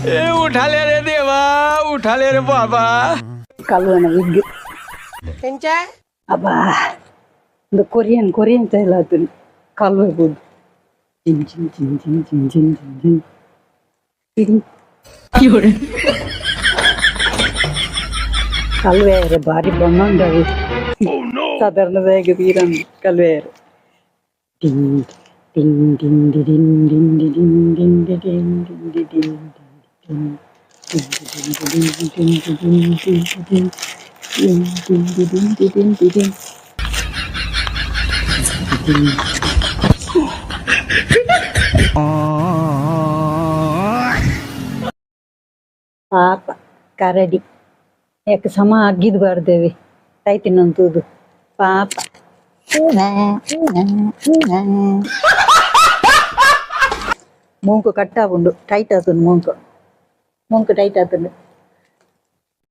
ए उठा ले रे देवा, उठा ले रे बाबा. ಕಲ್ವನ ವಿಗ್. ಎಂಚ? ಅಬ್ಬಾ, ಇಂದು ಕೊರಿಯನ್ ಕೊರಿಯನ್ ಸ್ಟೈಲ್ ಆತುಂಡು ಕಲ್ವೆ ಬುಡ್ ಚಿನ್ ಚಿನ್ ಚಿನ್ ಚಿನ್ ಚಿನ್ ಚಿನ್ ಚಿನ್ ಚಿನ್ ಚಿನ್. ಕಲ್ವೆ ಬಾರಿ ಬೊಂಡವು ಸಾಧಾರಣ ತೀರನ್ ಕಲ್ವೆ. ಟಿಂಗ್ ಟಿಂಗ್ ಟಿಂಗ್ ಡಿಡಿನ್ ಡಿನ್ ಡಿಡಿನ್ ಡಿನ್ ಡಿಡಿನ್ ಡಿನ್ ಡಿಡಿನ್ ಡಿನ್ ಡಿನ್ ಡಿಡಿನ್ ಡಿಡಿನ್ ಡಿನ್ ಡಿಡಿನ್ ಡಿನ್ ಡಿನ್ ಡಿಡಿನ್ ಡಿಡಿನ್ ಡಿಡಿನ್ ಡಿಡಿನ್. ಪಾಪ ಕರಡಿ ಯಾಕೆ ಸಮ ಅಗ್ಗಿದ್ ಬಾರ್ದೇವಿ ತೈತಿನಂತೂದು ಪಾಪ. ಮೂಂಕು ಕಟ್ಟಾವುಂಡು, ಟೈಟ್ ಆತುಂಡು ಮೂಂಕು, ಮೂಂಕು ಟೈಟ್ ಆತುಂಡು.